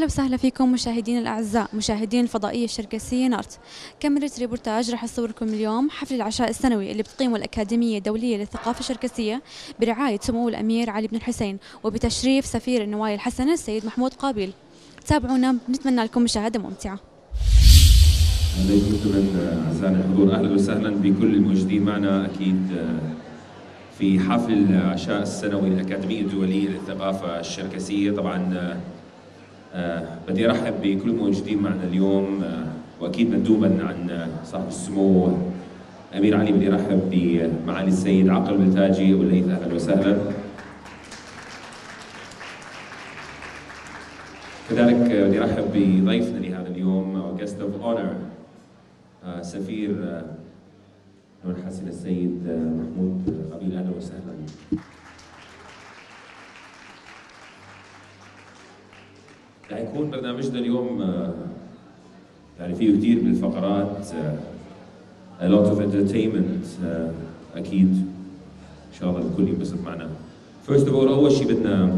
أهلا وسهلا فيكم مشاهدينا الأعزاء، مشاهدين الفضائية الشركسية نارت. كاميرا ريبورتاج رح تصور لكم اليوم حفل العشاء السنوي اللي بتقيمه الأكاديمية الدولية للثقافة الشركسية برعاية سمو الأمير علي بن الحسين وبتشريف سفير النوايا الحسنة السيد محمود قابيل. تابعونا، بنتمنى لكم مشاهدة ممتعة. أهلا أعزائنا الحضور، أهلا وسهلا بكل الموجودين معنا أكيد في حفل العشاء السنوي للأكاديمية الدولية للثقافة الشركسية. طبعا بدي أرحب بكل الموجودين معنا اليوم، وأكيد مندوبا عن صاحب السمو أمير علي بدي أرحب بمعالي السيد عقل بلتاجي والليث، أهلا وسهلا. كذلك بدي أرحب بضيفنا لهذا اليوم guest of honor سفير نور حسن السيد محمود قابيل، أهلا وسهلا. رح يكون برنامجنا اليوم يعني فيه كثير من الفقرات، a lot of entertainment، أكيد إن شاء الله الكل ينبسط معنا. First of all، أول شيء بدنا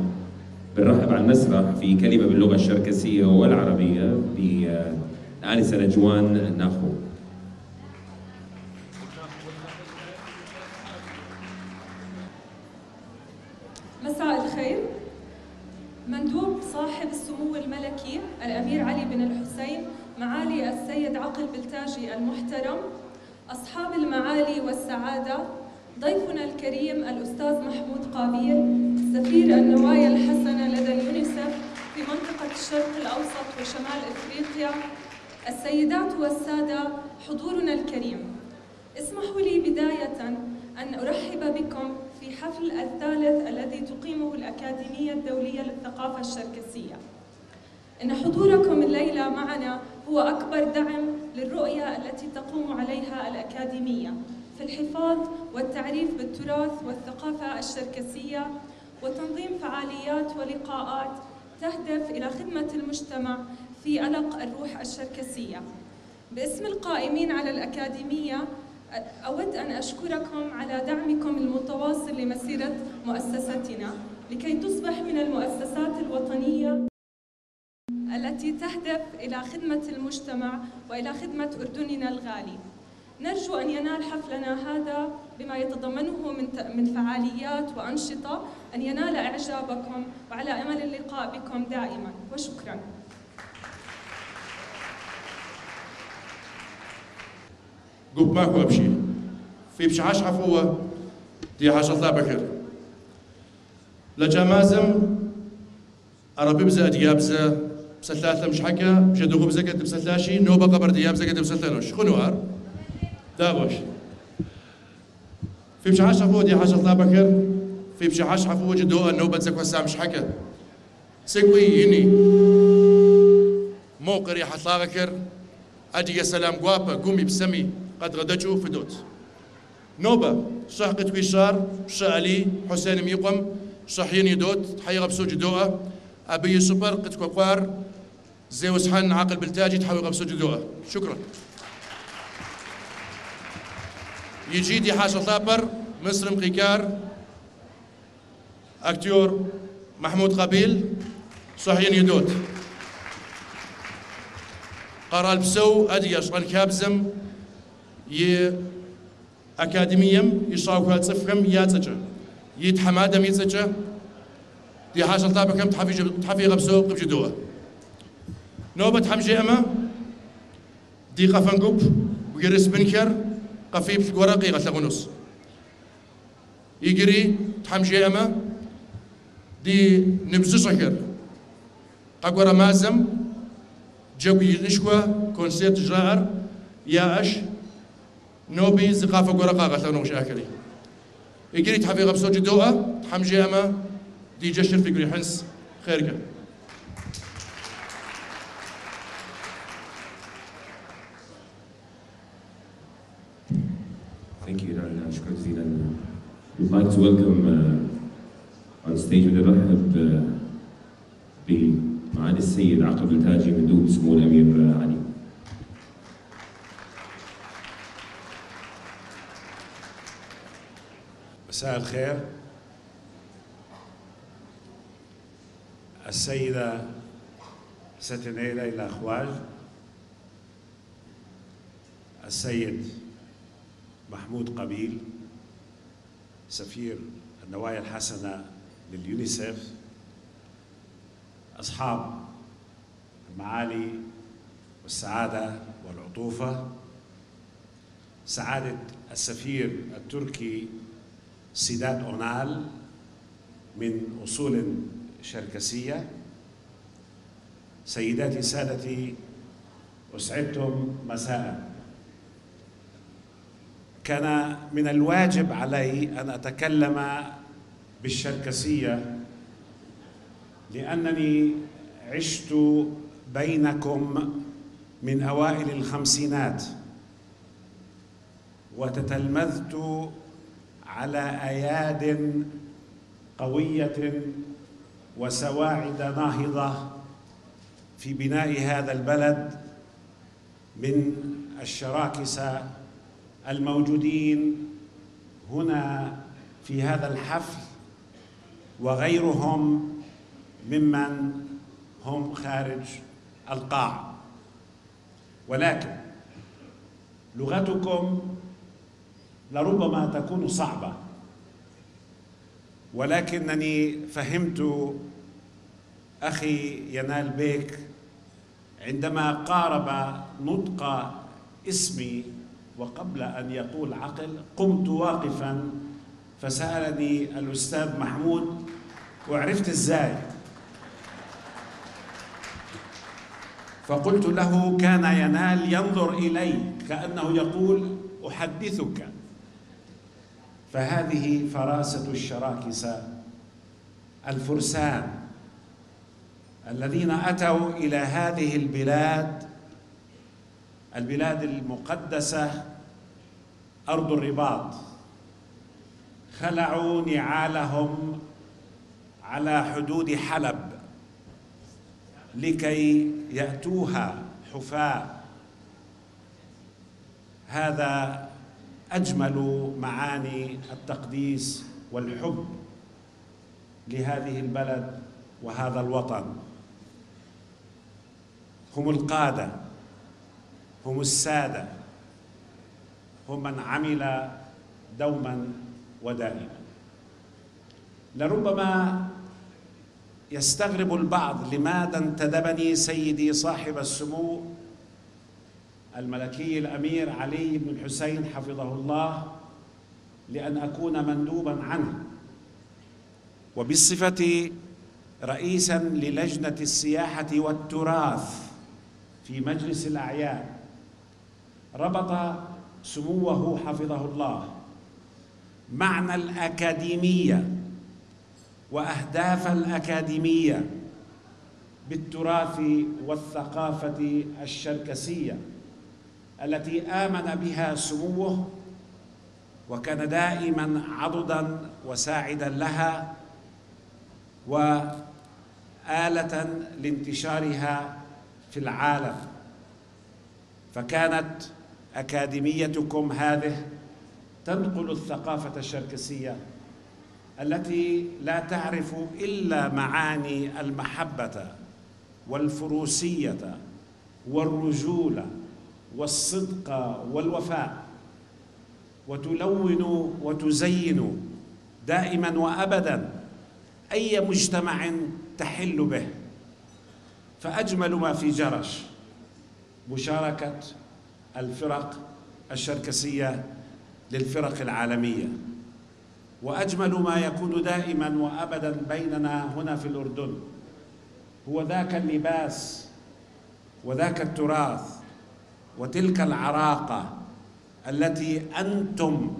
بنرحب على المسرح في كلمة باللغة الشركسية والعربية بالآنسة نجوان ناخو. مساء الخير. مندوب صاحب السمو الملكي الأمير علي بن الحسين، معالي السيد عقل بلتاجي المحترم، أصحاب المعالي والسعادة، ضيفنا الكريم الأستاذ محمود قابيل سفير النوايا الحسنة لدى اليونيسف في منطقة الشرق الأوسط وشمال إفريقيا، السيدات والسادة، حضورنا الكريم، اسمحوا لي بداية أن أرحب بكم في حفل الثالث الذي تقيمه الأكاديمية الدولية للثقافة الشركسية. إن حضوركم الليلة معنا هو أكبر دعم للرؤية التي تقوم عليها الأكاديمية في الحفاظ والتعريف بالتراث والثقافة الشركسية وتنظيم فعاليات ولقاءات تهدف إلى خدمة المجتمع في ألق الروح الشركسية. باسم القائمين على الأكاديمية أود أن أشكركم على دعمكم المتواصل لمسيرة مؤسستنا لكي تصبح من المؤسسات الوطنية التي تهدف إلى خدمة المجتمع وإلى خدمة أردننا الغالي. نرجو أن ينال حفلنا هذا بما يتضمنه من فعاليات وأنشطة أن ينال إعجابكم، وعلى أمل اللقاء بكم دائما، وشكرا. قب ماكو أبشي في بشعاش عفوة دي حاجة الله بكر لجامازم عربي بزا ديابزا بسلاتة مش حكا بجدوغ بزا كتب بسلاشي نوبة قبر ديابزا كتب بسلاتوش خنوار داغوش في بشعاش عفوة دي حاجة الله بكر في بشعاش عفوة جدوغ النوبة زكوة سام مش حكا سكوي يني موقري حطلا بكر أدي سلام قوابا قومي بسمي قد غدجو فدوت نوبة شحقت كويشار شالي حسين ميقم شحين يدوت حي غبسو جدوءة أبي سوبر قد كوكوار زيوس حن عقل بلتاجي تحوي غبسو جدوءة. شكرا. يجي دي حاجة طابر مصر مقيكار أكتور محمود قابيل صحين يدوت قرال بسو أدي أشغل كابزم ي أكاديميم يشاوكو تصفهم ياتجا يتحمادم يتجا دي حاجة طابكم تحفي غبسو قبجدوه نوبة حمجي أما دي قفنقب ويرس بنكر قفيب الورقي غتلغنص يجري تحمجي أما دي نبزو شكر أقورا مازم جوي نشوى كونسيرت جرار يا أش نوبي زقافة قرقة غتلونوش آكلي يجري تحفي غبسو جدوءة تحمجي أما دي جشر في قري حنس خيرك. Thank you. شكرا جزيلا. We'd like to welcome on stage بنرحب بمعالي السيد عقل بلتاجي مندوب سمو الأمير علي. مساء الخير. السيدة ستني ليلى خواج، السيد محمود قبيل سفير النوايا الحسنة لليونيسف، أصحاب المعالي والسعادة والعطوفة، سعادة السفير التركي سيدات أونال من أصول شركسية، سيداتي سادتي، أسعدتم مساء. كان من الواجب علي أن أتكلم بالشركسية لأنني عشت بينكم من أوائل الخمسينات وتتلمذت على أياد قوية وسواعد ناهضة في بناء هذا البلد من الشراكسة الموجودين هنا في هذا الحفل وغيرهم ممن هم خارج القاعة. ولكن لغتكم لربما تكون صعبة، ولكنني فهمت أخي ينال بيك عندما قارب نطق اسمي وقبل أن يقول عقل قمت واقفا، فسألني الأستاذ محمود وعرفت إزاي؟ فقلت له كان ينال ينظر إلي كأنه يقول أحدثك. فهذه فراسة الشراكسة الفرسان الذين أتوا إلى هذه البلاد، البلاد المقدسة أرض الرباط، خلعوا نعالهم على حدود حلب لكي يأتوها حفاة. هذا أجمل معاني التقديس والحب لهذه البلد وهذا الوطن. هم القادة، هم السادة، هم من عمل دوما ودائما. لربما يستغرب البعض لماذا انتدبني سيدي صاحب السمو الملكي الأمير علي بن الحسين حفظه الله لأن أكون مندوبا عنه، وبصفتي رئيسا للجنة السياحة والتراث في مجلس الأعيان. ربط سموه حفظه الله معنى الأكاديمية وأهداف الأكاديمية بالتراث والثقافة الشركسية التي آمن بها سموه، وكان دائما عضدا وساعدا لها وآلة لانتشارها في العالم. فكانت أكاديميتكم هذه تنقل الثقافة الشركسية التي لا تعرف إلا معاني المحبة والفروسية والرجولة والصدق والوفاء، وتلون وتزين دائما وأبدا أي مجتمع تحل به. فأجمل ما في جرش مشاركة الفرق الشركسية للفرق العالمية، وأجمل ما يكون دائما وأبدا بيننا هنا في الأردن هو ذاك اللباس وذاك التراث وتلك العراقة التي أنتم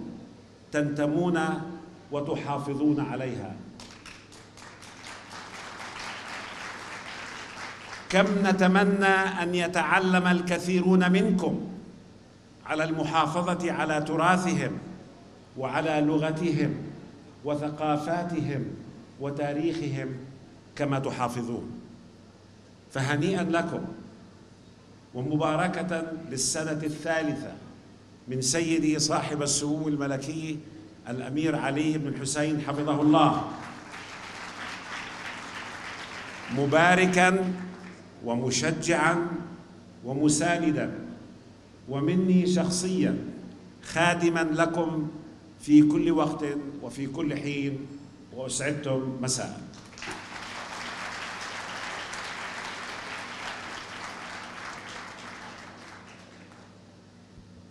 تنتمون وتحافظون عليها. كم نتمنى أن يتعلم الكثيرون منكم على المحافظة على تراثهم وعلى لغتهم وثقافاتهم وتاريخهم كما تحافظون. فهنيئا لكم ومباركة للسنة الثالثة من سيدي صاحب السمو الملكي الأمير علي بن الحسين حفظه الله، مباركا ومشجعاً ومسانداً، ومني شخصياً خادماً لكم في كل وقت وفي كل حين، وأسعدتم مساءً.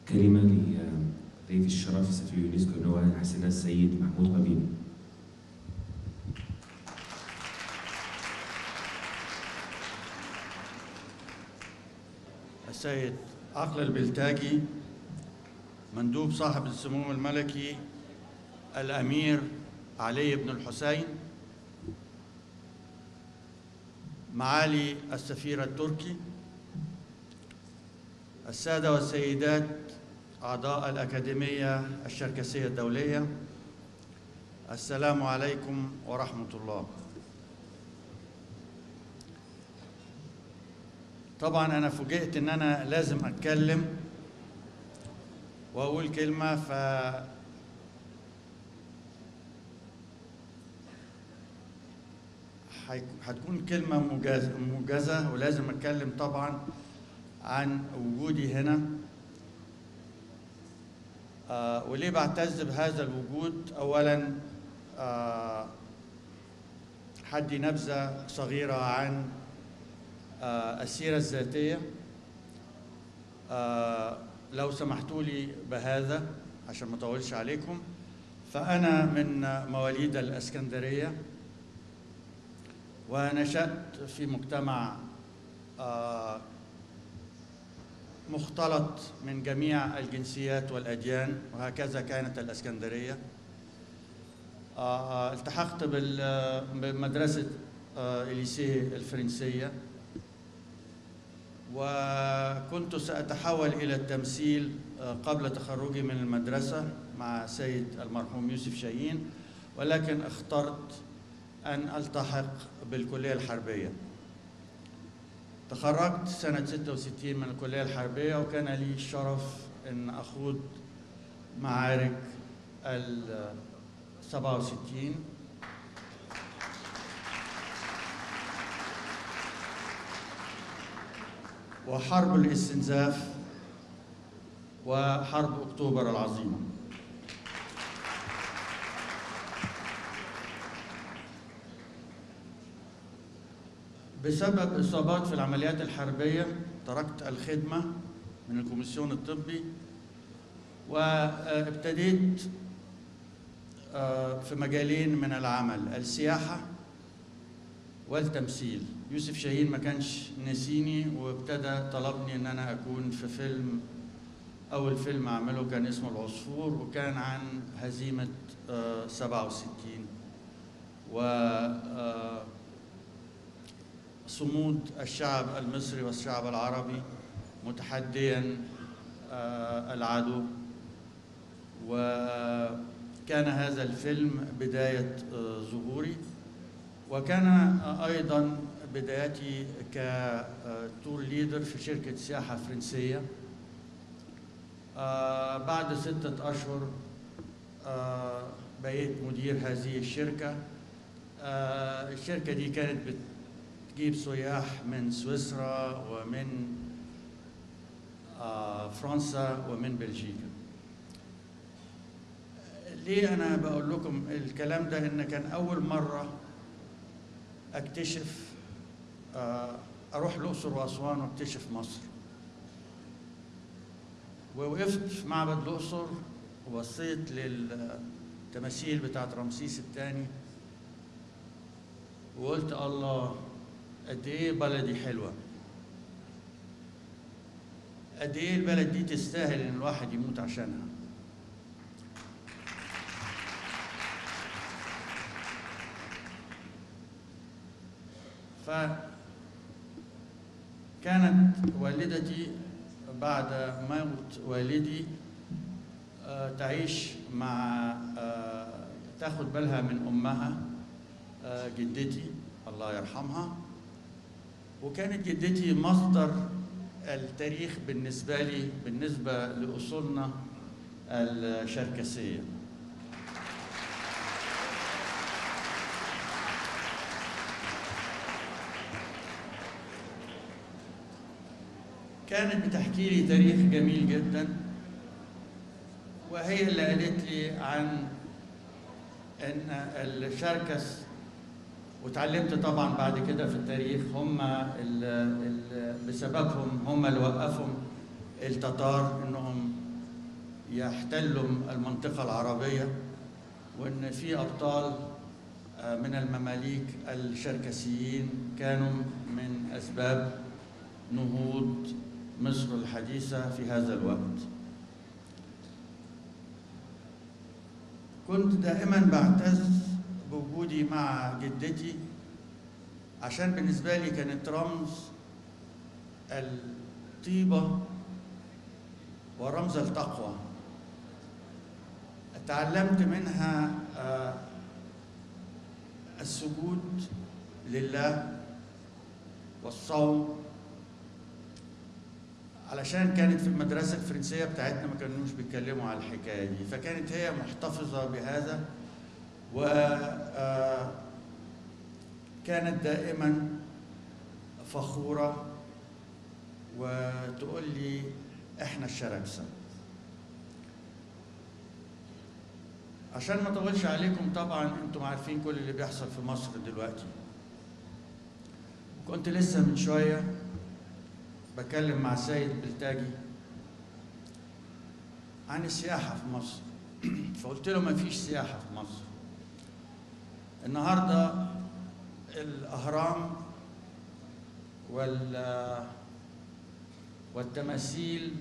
كلمة لضيف الشرف سفير اليونسكو نوال الحسنة السيد محمود قبيل. السيد عقل البلتاجي، مندوب صاحب السمو الملكي الأمير علي بن الحسين، معالي السفير التركي، السادة والسيدات أعضاء الأكاديمية الشركسية الدولية، السلام عليكم ورحمة الله. طبعا أنا فوجئت إن أنا لازم أتكلم وأقول كلمة، ف هتكون كلمة موجزة، ولازم أتكلم طبعا عن وجودي هنا، وليه بعتز بهذا الوجود. أولا حدي نبذة صغيرة عن السيرة الذاتية، لو سمحتوا لي بهذا عشان ما أطولش عليكم. فأنا من مواليد الإسكندرية، ونشأت في مجتمع مختلط من جميع الجنسيات والأديان، وهكذا كانت الإسكندرية. التحقت بمدرسة إليسيه الفرنسية، وكنت سأتحول إلى التمثيل قبل تخرجي من المدرسة مع سيد المرحوم يوسف شاهين، ولكن اخترت أن ألتحق بالكلية الحربية. تخرجت سنة 66 من الكلية الحربية، وكان لي الشرف أن أخوض معارك ال 67. وحرب الاستنزاف وحرب أكتوبر العظيمة. بسبب إصابات في العمليات الحربية تركت الخدمة من الكوميسيون الطبي، وابتديت في مجالين من العمل، السياحة والتمثيل. يوسف شاهين ما كانش ناسيني، وابتدى طلبني إن أنا أكون في فيلم. أول فيلم أعمله كان اسمه العصفور، وكان عن هزيمة 67 و صمود الشعب المصري والشعب العربي متحديا العدو. وكان هذا الفيلم بداية ظهوري، وكان أيضا بدايتي كتور ليدر في شركة سياحة فرنسية. بعد 6 أشهر بقيت مدير هذه الشركة. الشركة دي كانت بتجيب سياح من سويسرا ومن فرنسا ومن بلجيكا. ليه أنا بقول لكم الكلام ده؟ إن كان أول مرة أكتشف، أروح الأقصر وأسوان وأكتشف مصر. ووقفت في معبد الأقصر وبصيت للتماثيل بتاعت رمسيس الثاني، وقلت الله قد إيه بلدي حلوة، قد إيه البلد دي تستاهل إن الواحد يموت عشانها. فكانت والدتي بعد موت والدي تعيش مع تاخد بالها من أمها، جدتي الله يرحمها. وكانت جدتي مصدر التاريخ بالنسبة لي، بالنسبة لأصولنا الشركسية. كانت بتحكي لي تاريخ جميل جدا، وهي اللي قالت لي عن ان الشركس، وتعلمت طبعا بعد كده في التاريخ هم بسببهم هم اللي وقفوا التتار انهم يحتلوا المنطقة العربية، وان في ابطال من المماليك الشركسيين كانوا من اسباب نهوض مصر الحديثة في هذا الوقت. كنت دائما بعتز بوجودي مع جدتي، عشان بالنسبة لي كانت رمز الطيبة ورمز التقوى. تعلمت منها السجود لله والصوم، علشان كانت في المدرسة الفرنسية بتاعتنا ما كانوش بيتكلموا على الحكاية دي، فكانت هي محتفظة بهذا، وكانت دائما فخورة وتقول لي احنا الشراكسة. عشان ما اطولش عليكم، طبعا انتم عارفين كل اللي بيحصل في مصر دلوقتي. كنت لسه من شوية بكلم مع السيد بلتاجي عن السياحة في مصر، فقلت له ما فيش سياحة في مصر. النهاردة الأهرام والتماثيل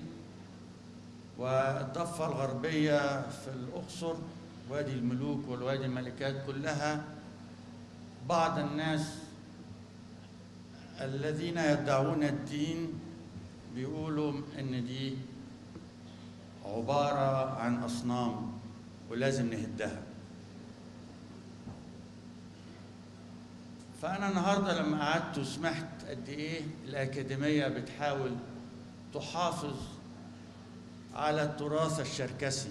والضفة الغربية في الأقصر، وادي الملوك والوادي الملكات، كلها بعض الناس الذين يدعون الدين بيقولوا إن دي عبارة عن أصنام ولازم نهدها. فأنا النهاردة لما قعدت وسمعت قد إيه الأكاديمية بتحاول تحافظ على التراث الشركسي،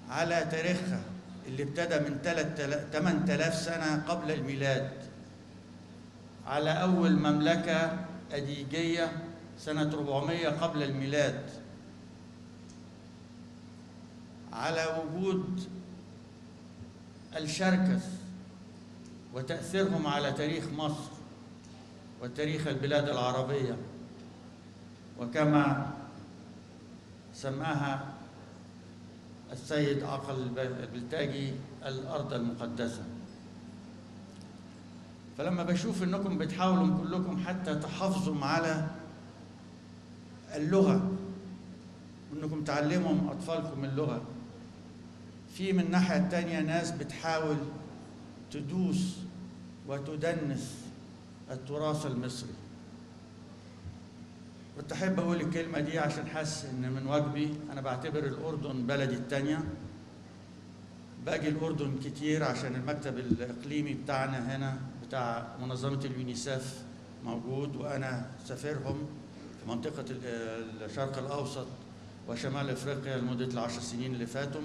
على تاريخها اللي ابتدى من 8000 سنة قبل الميلاد، على أول مملكة أديجية سنة 400 قبل الميلاد، على وجود الشركس وتأثيرهم على تاريخ مصر وتاريخ البلاد العربية، وكما سماها السيد عقل البلتاجي الأرض المقدسة. فلما بشوف إنكم بتحاولوا كلكم حتى تحافظوا على اللغة، وإنكم تعلموا أطفالكم اللغة، في من الناحية التانية ناس بتحاول تدوس وتدنس التراث المصري. كنت أحب أقول الكلمة دي عشان حاسس إن من واجبي. أنا بعتبر الأردن بلدي التانية، باجي الأردن كتير عشان المكتب الإقليمي بتاعنا هنا بتاع منظمة اليونيسف موجود، وأنا سافرهم في منطقة الشرق الأوسط وشمال أفريقيا لمدة ال10 سنين اللي فاتوا،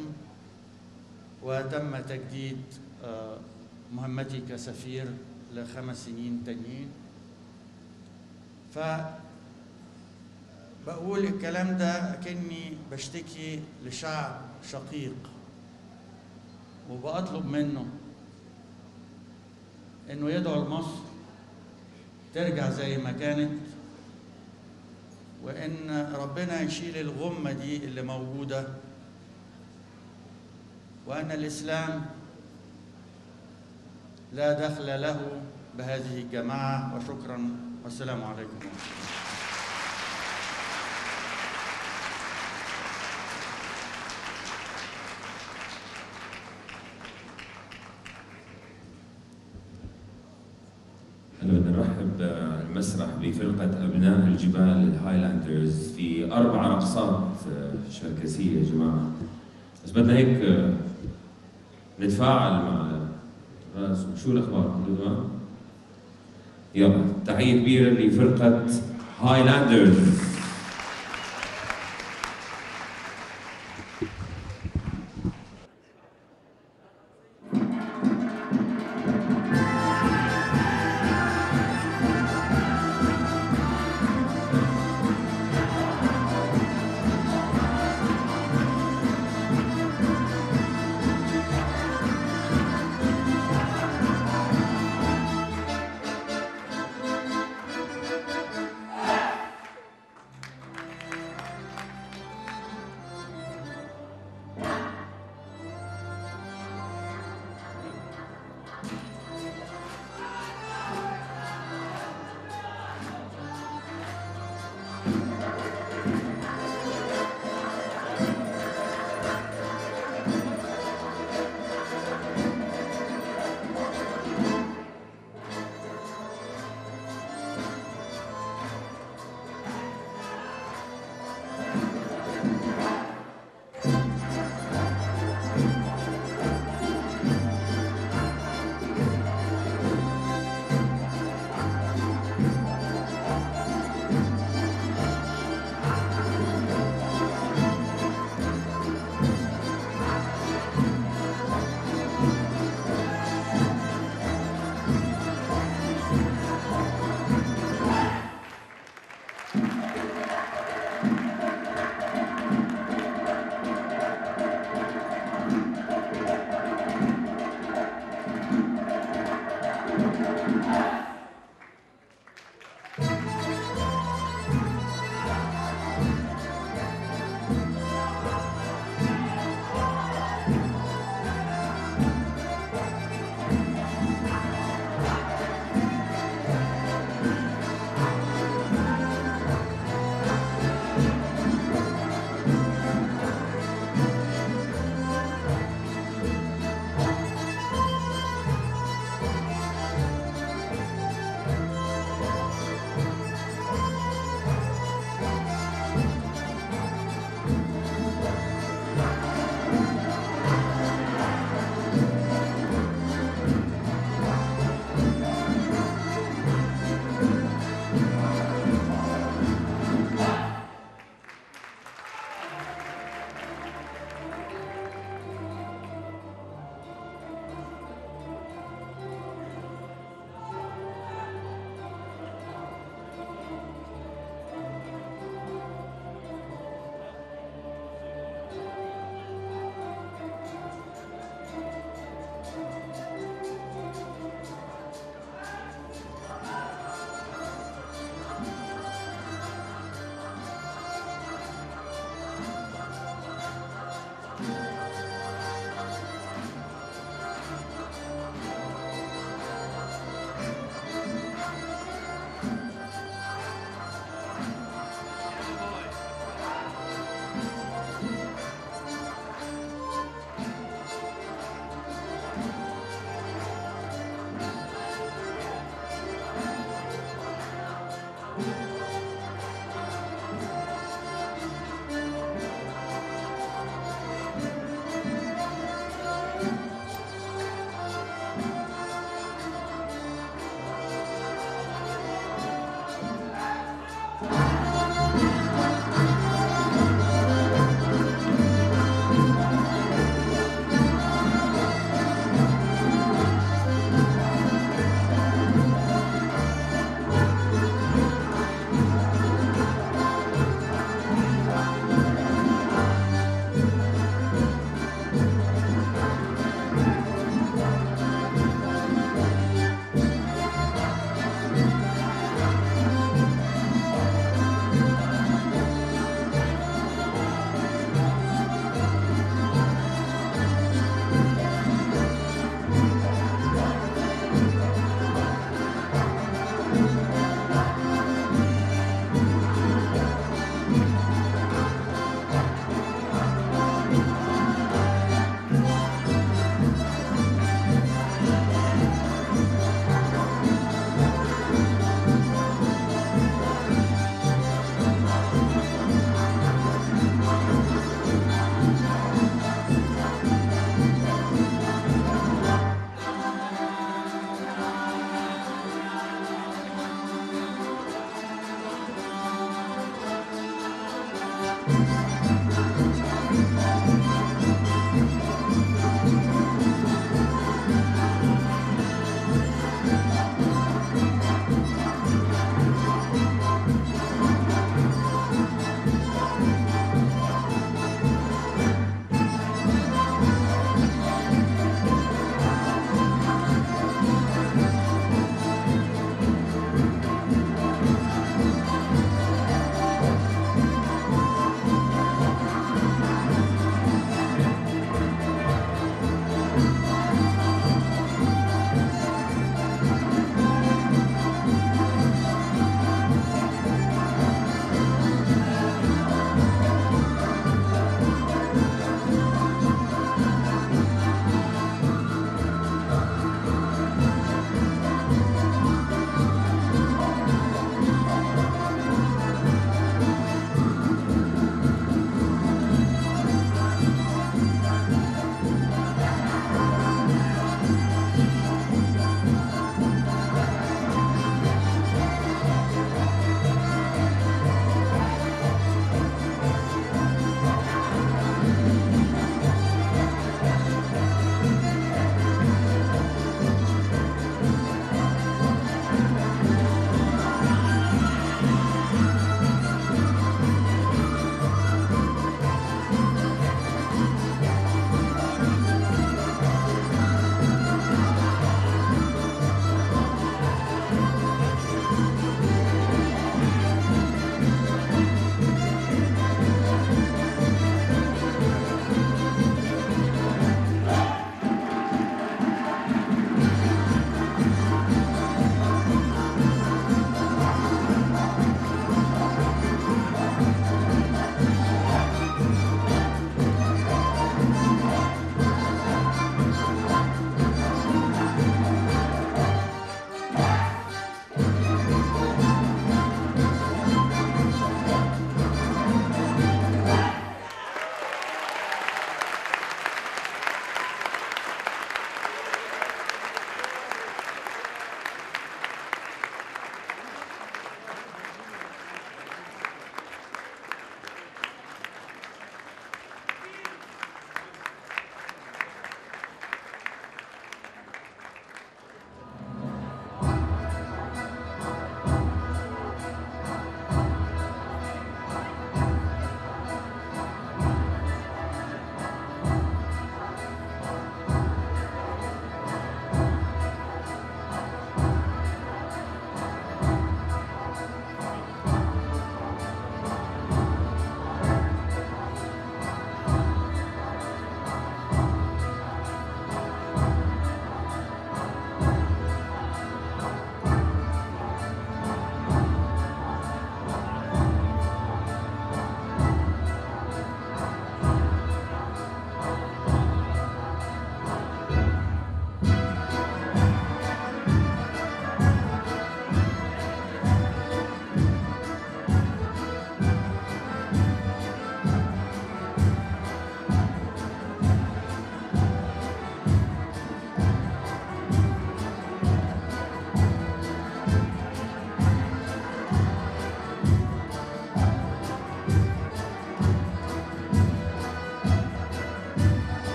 وتم تجديد مهمتي كسفير ل5 سنين تانيين. ف بقول الكلام ده كأني بشتكي لشعب شقيق، وبطلب منه إنه يدعو لمصر ترجع زي ما كانت، وإن ربنا يشيل الغمة دي اللي موجودة، وأن الإسلام لا دخل له بهذه الجماعة. وشكرا والسلام عليكم. بدنا نرحب المسرح بفرقة أبناء الجبال الهايلاندرز في 4 رقصات شركسية يا جماعة، بس بدنا هيك نتفاعل مع الرأس. شو الأخبار؟ كله تمام؟ يلا تحية كبيرة لفرقة هايلاندرز.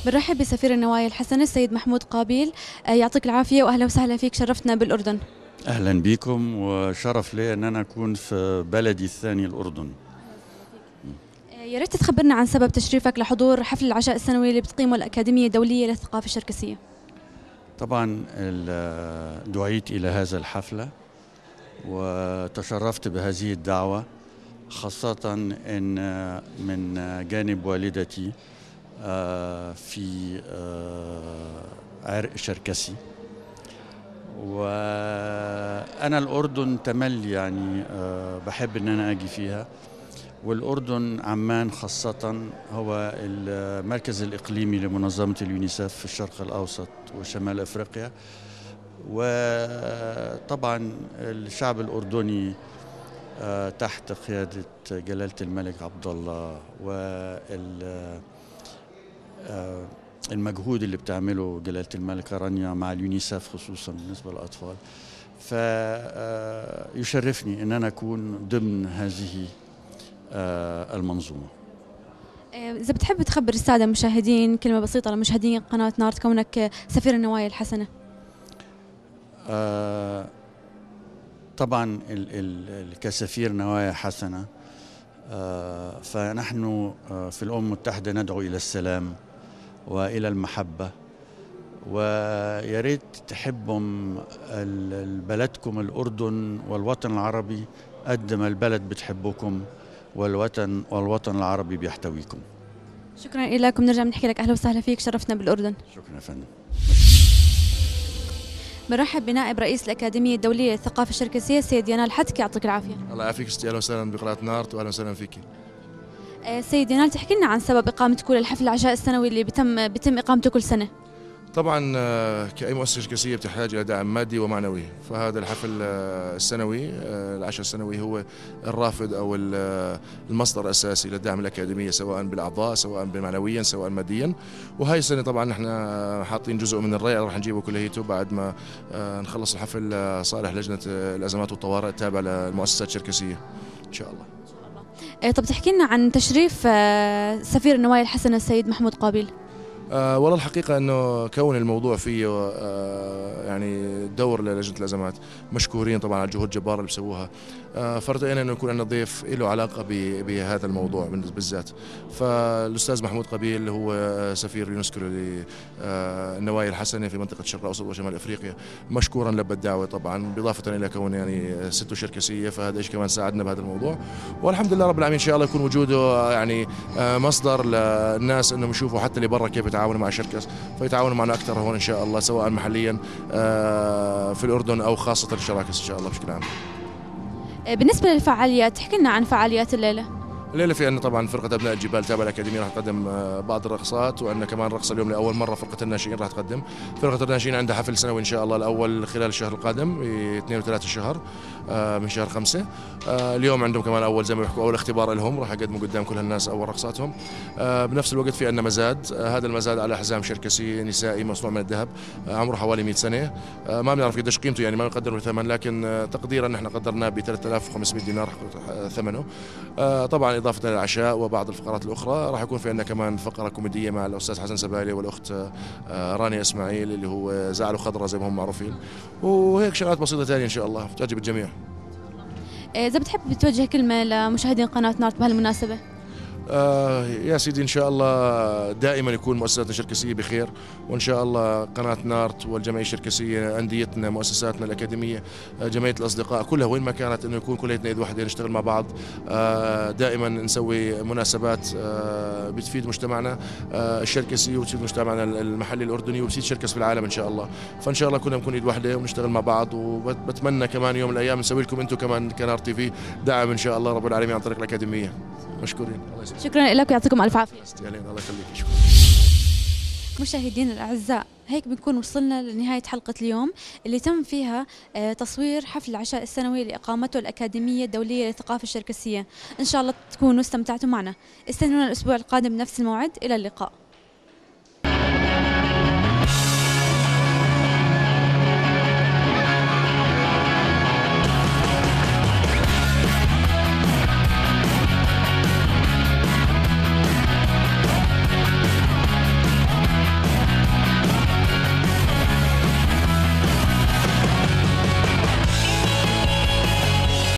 بنرحب بسفير النوايا الحسنة السيد محمود قابيل، يعطيك العافية وأهلا وسهلا فيك، شرفتنا بالأردن. أهلا بكم، وشرف لي أن أنا أكون في بلدي الثاني الأردن. يا ريت تخبرنا عن سبب تشريفك لحضور حفل العشاء السنوي اللي بتقيمه الأكاديمية الدولية للثقافة الشركسية. طبعا دعيت إلى هذا الحفلة وتشرفت بهذه الدعوة، خاصة أن من جانب والدتي في عرق شركسي، وأنا الأردن تملي يعني بحب أن أنا أجي فيها، والأردن عمان خاصة هو المركز الإقليمي لمنظمة اليونيسف في الشرق الأوسط وشمال أفريقيا. وطبعا الشعب الأردني تحت قيادة جلالة الملك عبد الله والمجهود اللي بتعمله جلالة الملكة رانيا مع اليونيسف خصوصا بالنسبة للأطفال، فيشرفني أن أنا أكون ضمن هذه المنظومة. إذا بتحب تخبر السادة المشاهدين كلمة بسيطة لمشاهدين قناة نارت كونك سفير النوايا الحسنة. طبعا كسفير نوايا حسنة فنحن في الأمم المتحدة ندعو إلى السلام وإلى المحبة، ويا ريت تحبوا بلدكم الأردن والوطن العربي قد ما البلد بتحبكم والوطن العربي بيحتويكم. شكرا لكم، نرجع بنحكي لك أهلا وسهلا فيك، شرفتنا بالأردن. شكرا يا فندم. بنرحب بنائب رئيس الأكاديمية الدولية للثقافة الشركسية السيد ينال حتك، يعطيك العافية. الله يعافيك ستي، أهلا وسهلا بقناة نارت وأهلا وسهلا فيكي. سيد ينال، تحكي لنا عن سبب إقامة كل الحفل العشاء السنوي اللي بتم إقامته كل سنة. طبعا كأي مؤسسة شركسية بتحتاج إلى دعم مادي ومعنوي، فهذا الحفل السنوي العشاء السنوي هو الرافد أو المصدر الأساسي للدعم الأكاديمية، سواء بالأعضاء سواء معنويا سواء ماديا. وهي السنة طبعا نحن حاطين جزء من الريع راح نجيبه كليته بعد ما نخلص الحفل صالح لجنة الأزمات والطوارئ التابعة للمؤسسات الشركسية إن شاء الله. طب تحكي لنا عن تشريف سفير النوايا الحسنة السيد محمود قابيل. والله الحقيقة أنه كون الموضوع فيه يعني دور للجنة الأزمات، مشكورين طبعا على الجهود الجبارة اللي بسووها، فرضينا أنه يكون عندنا ضيف له علاقة بهذا الموضوع بالذات. فالأستاذ محمود قابيل هو سفير اليونسكو للنوايا الحسنة في منطقة الشرق الأوسط وشمال أفريقيا، مشكورا لبى الدعوة طبعا، بالإضافة إلى كون يعني ستة شركسية، فهذا إيش كمان ساعدنا بهذا الموضوع. والحمد لله رب العالمين، إن شاء الله يكون وجوده يعني مصدر للناس أنهم يشوفوا حتى اللي برا كيف يتعاونوا مع الشركس، فيتعاونوا معنا أكثر هون إن شاء الله، سواء محليا في الأردن أو خاصة الشراكس إن شاء الله بشكل عام. بالنسبة للفعاليات، تحكي لنا عن فعاليات الليلة. الليلة في عندنا طبعا فرقة أبناء الجبال تابعة الأكاديمية راح تقدم بعض الرقصات، وعندنا كمان رقصة اليوم لأول مرة فرقة الناشئين راح تقدم. فرقة الناشئين عندها حفل سنوي إن شاء الله الأول خلال الشهر القادم 2 و3 الشهر من شهر 5. اليوم عندهم كمان أول زي ما بيحكوا أول اختبار لهم، راح يقدموا قدام كل الناس أول رقصاتهم. بنفس الوقت في عندنا مزاد، هذا المزاد على حزام شركسي نسائي مصنوع من الذهب، عمره حوالي 100 سنة، ما بنعرف قديش قيمته يعني ما بنقدر الثمن، لكن تقديرا نحن قدرناه ب 3500 دينار ثمنه. طبعا إضافة للعشاء وبعض الفقرات الأخرى راح يكون في عندنا كمان فقرة كوميدية مع الأستاذ حسن سبالي والأخت رانيا إسماعيل اللي هو زعلوا خضرة زي ما هم معروفين، وهيك شغلات بسيطة ثانية إن شاء الله تعجب الجميع. إذا بتحب توجه كلمة لمشاهدين قناة نارت بهالمناسبة. يا سيدي إن شاء الله دائما يكون مؤسساتنا الشركسية بخير، وإن شاء الله قناة نارت والجمعية الشركسية، أنديتنا، مؤسساتنا الأكاديمية، جمعية الأصدقاء، كلها وين ما كانت إنه يكون كليتنا إيد واحدة نشتغل مع بعض، دائما نسوي مناسبات بتفيد مجتمعنا الشركسي وبتفيد مجتمعنا المحلي الأردني وبتفيد شركس في العالم إن شاء الله. فإن شاء الله كلنا نكون إيد واحدة ونشتغل مع بعض، وبتمنى كمان يوم من الأيام نسوي لكم أنتم كمان كنار تي في دعم إن شاء الله رب العالمين عن طريق الأكاديمية. مشكورين. شكرا لك ويعطيكم الف عافية. الله يخليك. شكرا. مشاهدينا الاعزاء، هيك بنكون وصلنا لنهاية حلقة اليوم اللي تم فيها تصوير حفل العشاء السنوي لاقامته الاكاديمية الدولية للثقافة الشركسيه. ان شاء الله تكونوا استمتعتوا معنا. استنونا الاسبوع القادم بنفس الموعد. الى اللقاء.